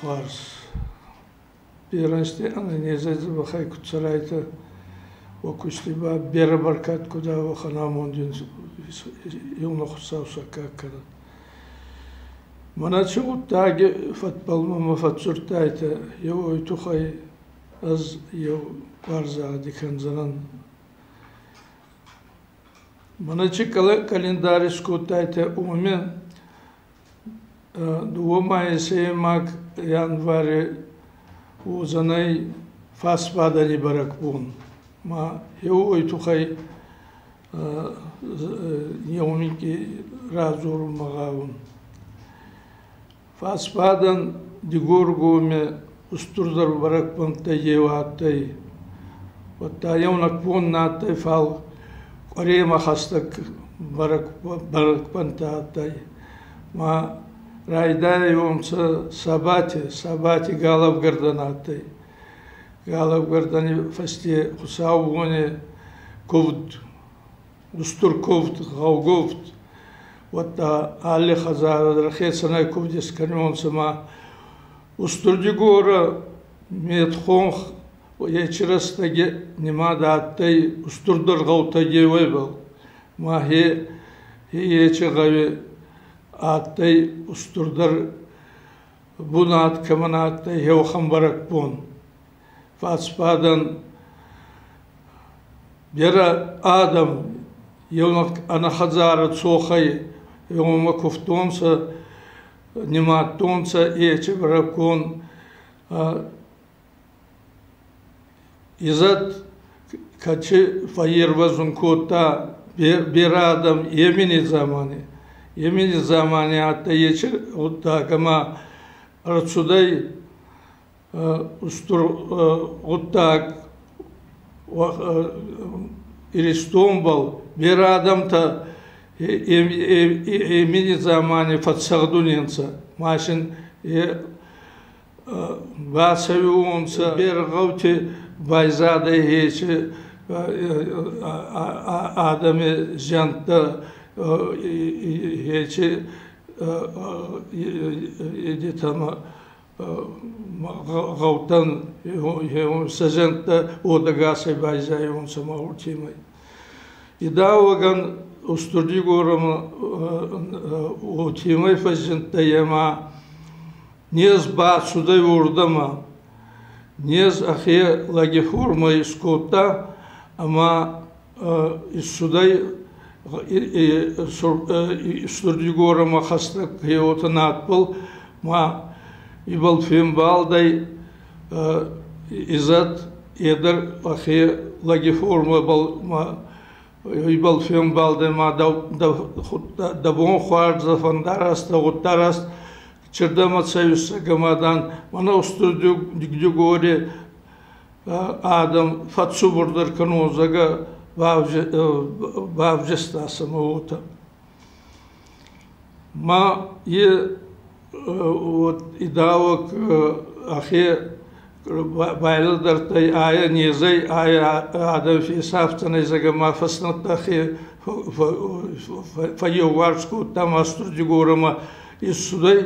Хуарз. Берӕнзти ӕнӕнезӕй дзӕбӕхӕй куд цӕрайтӕ, уӕ кусти ба берӕ бӕркад куд ӕй, уӕхӕн амонд ин еунӕг Хуцау саккаг кӕнӕд. Мӕнӕ ци гъуддаги фӕдбӕл мӕмӕ фӕдздзурдтайтӕ, еу уой туххӕй ӕз еу къуар загъди кӕндзӕнӕн. Мӕнӕ ци календарь искодтайтӕ, уоми дууӕ мӕйсемаг январи уодзӕнӕй фӕсбадӕни бӕрӕгбон. Ма еу уой туххӕй еуминкъий радзорунмӕ гъавун. Фӕсбадӕн Дигоргоми устурдӕр бӕрӕгбӕнттӕй еу адтӕй. Уӕдта еунӕг бон нӕ адтӕй, фал къуӕремӕ хӕстӕг бӕрӕгбӕнттӕ адтӕй. Ма райдайуонцӕ сабати, сабати галӕвгӕрдӕн адтӕй. Галӕвгӕрдӕни фӕсте хуцаубони кувд, устур кувд, гъӕугувд, уӕдта алли хӕдзарӕ дӕр хецӕнӕй кувд искӕниуонцӕ ма Устур Дигорӕ медхонх ечи рӕстӕги нимад адтӕй устурдӕр гъӕутӕй еуебӕл. Ма хе ечи гъӕуи адтӕй устурдӕр бунат кӕмӕн адтӕй, еуӕхӕн бӕрӕгбон. Фацбадӕн берӕ адӕм еунӕг ӕнӕхӕдзарӕ цохӕй еумӕ кувтонцӕ, нимадтонцӕ ечи бӕрӕгбон. Изӕд кӕчи фӕййервӕзун кодта берӕ адӕм емини дзамани. Емини дзамани адтӕй ечи гъуддаг ӕма ӕрцудӕй устур гъуддаг Иристонбӕл берӕ адӕмтӕ емини дзамани фӕццӕгъдуни нцӕ. Ма син бацӕуионцӕ берӕ гъӕути байзадӕй ечи адӕми зиӕнттӕ, ечи едетӕмӕ гъӕутӕн сӕ зиӕнттӕ уодӕгасӕй байзайуонцӕ ма уотемӕй. Идауӕгӕн Устур Дигорӕмӕ уотемӕй фӕззиндтӕй ӕма нез бацудӕй уордӕмӕ. Нез ӕхе лӕги формӕ искодта ӕма иссудӕй Устур Дигорӕмӕ хӕстӕг хеуотӕ надбӕл ма ибӕл фембалдӕй изӕд е дӕр ӕхе лӕги формӕбӕл ма ибӕл фембалдӕй ма дӕ бон хуарз, дӕ фӕндараст, дӕ гъуддараст чердӕмӕ цӕуис, гӕмӕдан мӕнӕ Устур Дигори адӕм фӕццубурдӕр кӕнун, зӕгъгӕ, бавдиста сӕмӕ уотӕ. Ма е вот идауӕг ӕхе байлӕдӕрдтӕй айӕ незӕй айӕ адӕм фесӕфдзӕнӕй, зӕгъгӕ, ма фӕснӕдтӕ ӕхе фӕййеуварс кодта ма Устур Дигорӕмӕ иссудӕй,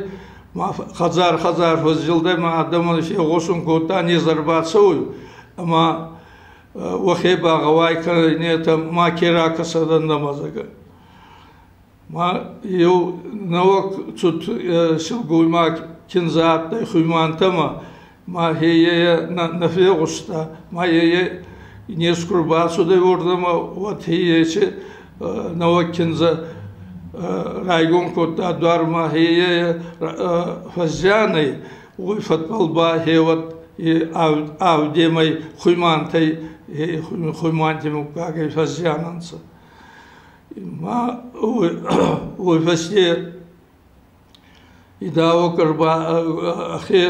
ма хӕдзар-хӕдзар фӕззилдӕй ма адӕмӕн фегъосун кодта, нез ӕрбацӕуй ӕма уӕхе багъӕуай кӕнетӕ, маке ракӕсӕд ӕндӕмӕ, зӕгъгӕ. Ма еу нӕуӕг цуд силгоймаг киндзӕ адтӕй Хуймантӕмӕ, ма хейе нӕ фегъуста, ма ее нез ку рбацудӕй уордӕмӕ, уӕд хейечи нӕуӕг киндзӕ райгон кодта дуар ма хейе фӕззиан ӕй, уой фӕдбӕл ба хеуӕд авдемӕй Хуймантӕй Хуйманти муггагӕй фӕззиан ӕнцӕ. Ма уой фӕсте Идауӕг ӕрба ӕхе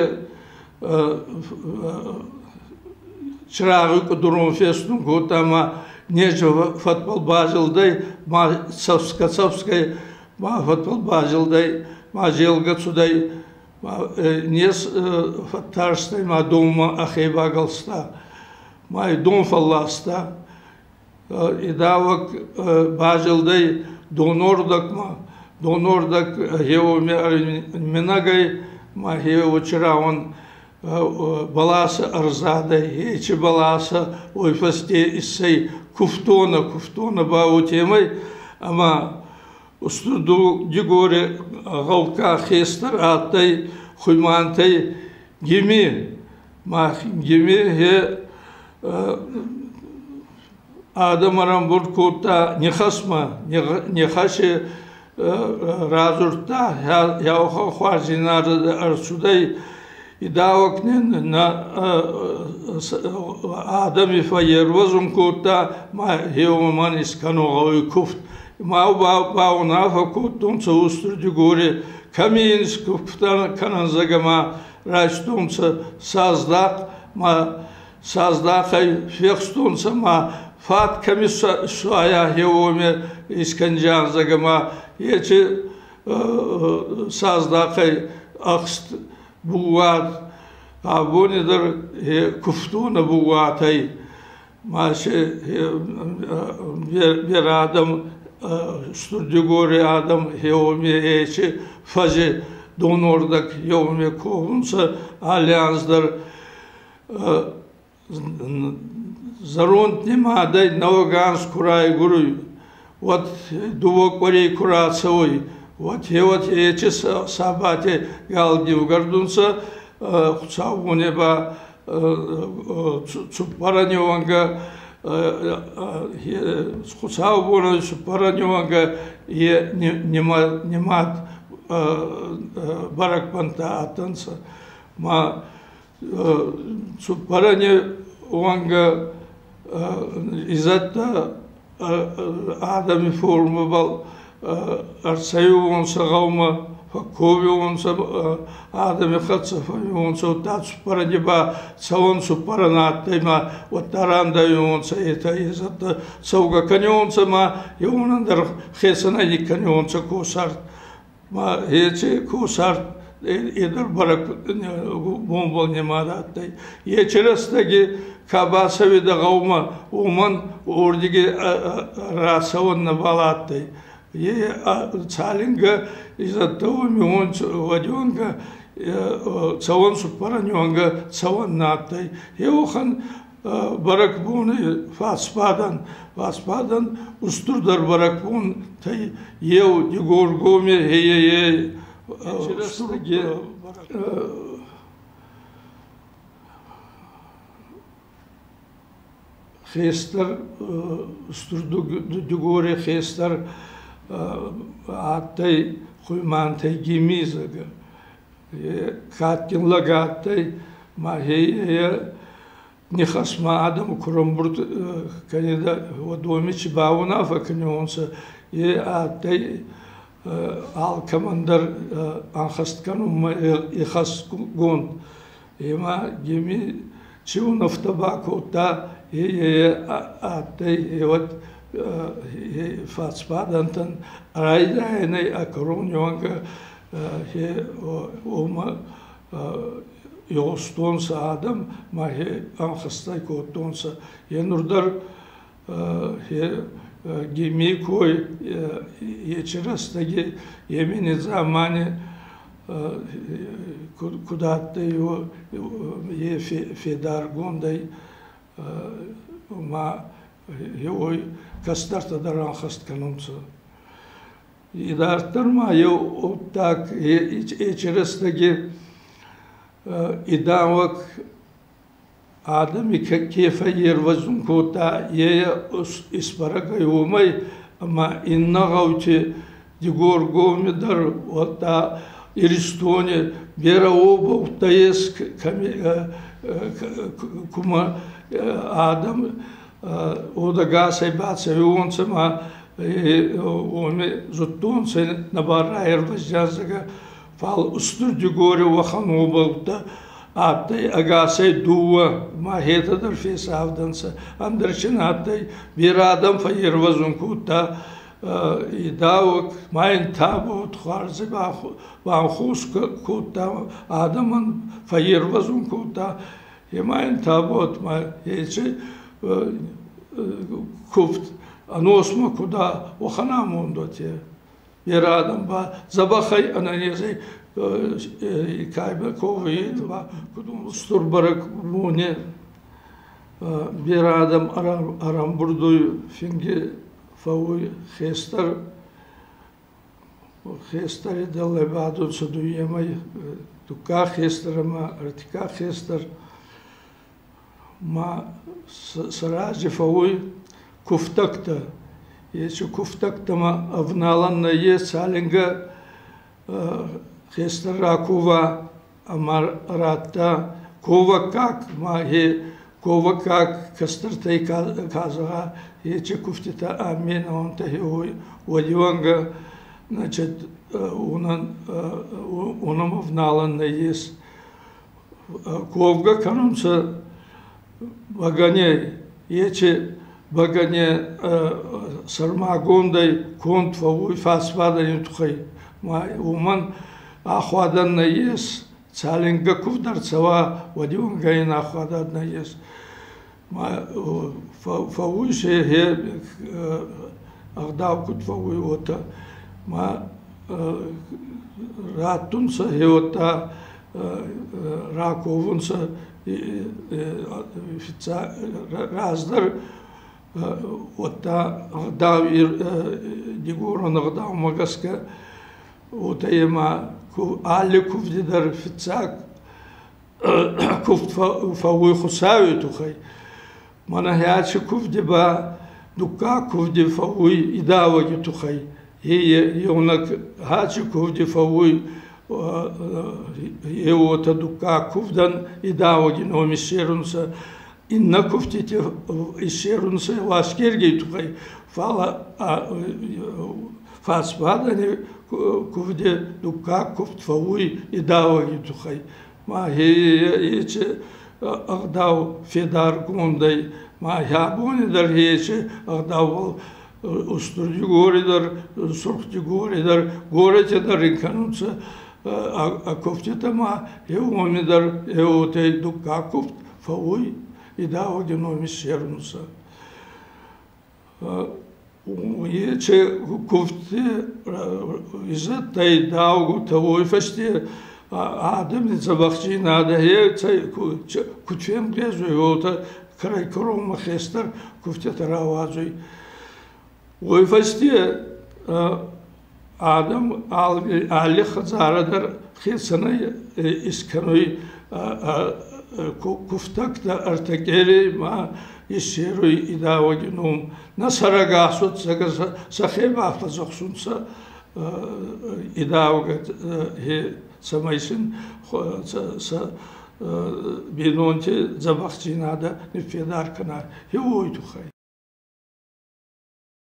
чырагъи къудурон фестун кодта ма нези фӕдбӕл базилдӕй, ма цӕфсгӕ-цӕфсгӕй ма фӕдбӕл базилдӕй, ма зелгӕ цудӕй, ма нез фӕттарстӕй ма донмӕ ӕхе багӕлста, ма дон фӕлласта. Идауӕг базилдӕй донордӕгмӕ, донордӕг гъеуоми ӕрминӕгӕй ма гъеуо чирауӕн бӕласӕ ӕрзадӕй, ечи бӕласӕ уой фӕсте иссӕй куфтонӕ, куфтонӕ ба уотемӕй ӕма Устур Дигори гъӕуккаг хестӕр адтӕй Хуймантӕй Гими. Ма Гими хе адӕм ӕрӕмбурд кодта Нихӕсмӕ. Нихӕси радзурдта, еуӕхӕн хуарздзийнадӕ ӕрцудӕй идауӕг нин нӕ адӕми фӕййервӕзун кодта ма гъеуомӕн искӕнун гъӕуй кувд. Ма баунаффӕ кодтонцӕ Устур Дигори, кӕми ин искувтӕ кӕнӕн, зӕгъгӕ, ма райстонцӕ саздахъ ма саздахъӕй фехстонцӕ ма фат кӕми суайа, гъеуоми искӕнджиан, зӕгъгӕ, ма ечи саздахъӕй ӕхст бууат абони дӕр кувтонӕ бууатӕй ма си берӕ адӕм, Устур Дигори адӕм гъеуоми ечи фӕзи донордӕг еуме ковунцӕ алли анз дӕр. Зӕронд нимадӕй нӕуӕг анз ку райгуруй, уӕд дууӕ къуӕрей ку рацӕуй, уӕд гъеуӕд ечи сабати гал нивгӕрдунцӕ, хуцаубони ба цуппӕрӕни уӕнгӕ, хуцаубони цуппӕрӕни уӕнгӕ е нимад бӕрӕгбӕнттӕ адтӕнцӕ. Ма цуппӕрӕни уӕнгӕ изӕдтӕ адӕми формӕбӕл ӕрцӕуионцӕ гъӕумӕ, фӕкковиуонцӕ адӕми хӕццӕ, фӕууионцӕ, удта цуппӕрӕни ба цӕуӕн цуппӕрӕн адтӕй ма уӕдта рандӕуионцӕ етӕ изӕдтӕ цӕугӕ кӕниуонцӕ ма еунӕн дӕр хецӕнӕй никкӕниуонцӕ косарт. Ма еци косарт е дӕр бӕрӕг бонбӕл нимад адтӕй. Ечи рӕстӕги ка бацӕуидӕ гъӕумӕ, уомӕн уордиги рацӕуӕн нӕбал адтӕй. Е цалингӕ изӕдтӕ уоми уӕдиуӕнгӕ цӕуӕн цуппӕрӕни уӕнгӕ цӕуӕн нӕ адтӕй. Еуӕхӕн бӕрӕгбони фацбадӕн, фацбадӕн устурдӕр бӕрӕгбонтӕй еу Дигоргоми е хестӕр устур Дигори хестӕр адтӕй Хуймантӕй Гими, зӕгъгӕ. Кадгин лӕг адтӕй ма е нихӕсмӕ адӕм ку рӕмбурд кӕнидӕ, уӕд уоми ци баунаффӕ кӕниуонцӕ, е адтӕй алкӕмӕн дӕр ӕнхӕст кӕнунмӕ ихӕсгонд. Ема Гими ци унафтӕ бакодта, е адтӕй уӕд фацбадӕнтӕн райдайӕнӕй ӕ кӕрони уӕнгӕ уомӕ игъустонцӕ адӕм ма хе ӕнхӕстӕй кодтонцӕ. Е нур дӕр Гимий кой ечи рӕстӕги емини дзамани куд адтӕй, е федаргондӕй ма уой кӕстӕртӕ дӕр ӕнхӕст кӕнунцӕ. Идарддӕр ма еу гъуддаг ечи рӕстӕги идауӕг адӕми ке фӕййервӕзун кодта, е исбӕрӕг ӕй уомӕй, ӕма иннӕ гъӕути Дигоргоми дӕр, уӕдта Иристони берӕ уобӕуттӕ ес, кӕми кумӕ адӕм уодӕгасӕй бацӕуионцӕ ма уоми зудтонцӕ, нӕбал райервӕзтӕн, зӕгъгӕ. Фал Устур Дигори уӕхӕн уобӕлттӕ адтӕй ӕгасӕй дууӕ, ма хетӕ дӕр фесавдӕнцӕ. Ӕндӕр чин адтӕй, берӕ адӕм фӕййервӕзун кодта идауӕг, ма ин табуат хуарзи банхус кодта, адӕмӕн фӕййервӕзун кодта. Ема ин табуат ма ечи кувд ӕносмӕ куда уӕхӕн амонд уотӕ. Берӕ адӕм ба дзӕбӕхӕй ӕнӕнезӕй кайбӕ ковуй ба куд устур бӕрӕгбони берӕ адӕм ӕрӕмбурдуй финги фӕууй хестӕр хестӕри дӕллӕ бадунцӕ дуййемӕй дуккаг хестӕр ӕма ӕртиккаг хестӕр ма сӕ рази фӕууй куфтӕгтӕ. Еци куфтӕгтӕмӕ ӕвналӕн нӕййес, цалингӕ хестӕр ракова ӕма радта ковӕггаг ма хе ковӕггаг кӕстӕртӕй ка зӕгъа, ечи куфтитӕ амменонтӕ уодиуӕнгӕ, значит, унӕн унӕм ӕвналӕн нӕййес. Ковгӕ кӕнунцӕ бӕгӕни, ечи бӕгӕни сӕрмагондӕй конд фӕууй фӕсвӕдӕни туххӕй. Ма уомӕн ахуадӕн нӕййес, цалингӕ кувд ӕрцӕуа, уӕди уӕнгӕ ин ахуадӕн нӕййес. Ма фӕууй се хе ӕгъдау куд фӕууй, уотӕ. Ма раттунцӕ хеуӕттӕ раковунцӕ раздӕр уӕдта ӕгъдау дигорон ӕгъдаумӕ гӕсгӕ уотӕ ма алли кувди дӕр фиццаг кувд фӕууй Хуцауи туххӕй. Мӕнӕ аци кувди ба дуккаг кувди фӕууй идауӕги туххӕй. Еунӕг аци кувди фӕууй е уотӕ дуккаг кувдӕн идауӕги ном иссерунцӕ, иннӕ кувдити иссерунцӕ Уасгергий туххӕй, фал фӕсвӕдӕни кувди дуккаг кувд фӕууй идауӕги туххӕй. Ма ечи ӕгъдау федаргондӕй, ма абони дӕр ечи ӕгъдаубӕл Устур Дигори дӕр, Сурх Дигори дӕр, горӕти дӕр ин кӕнунцӕ а куфтитӕ ма еуоми дӕр еуотӕй дуккаг куфт фӕууй, идауӕги ном иссерунцӕ. Ечи кувдти изӕдтӕй даугутӕ уой фӕсте адӕми дзӕбӕхдзийнадӕ куд фенгъезуй, уотӕ кӕрӕй-кӕронмӕ хестӕр кувдтитӕ рауадзуй. Уой фӕсте адӕм алли хӕдзарӕ дӕр хецӕнӕй искӕнуй куфтӕгтӕ ӕртӕ къерей ма иссеруй идауӕги ном. Нӕ сӕрӕгас уодзӕгӕ сӕхе бафӕдзӕхсунцӕ идаугӕ, цӕмӕй син сӕ бийнонти дзӕбӕхдзийнадӕ ниффедар кӕна, уой туххӕй.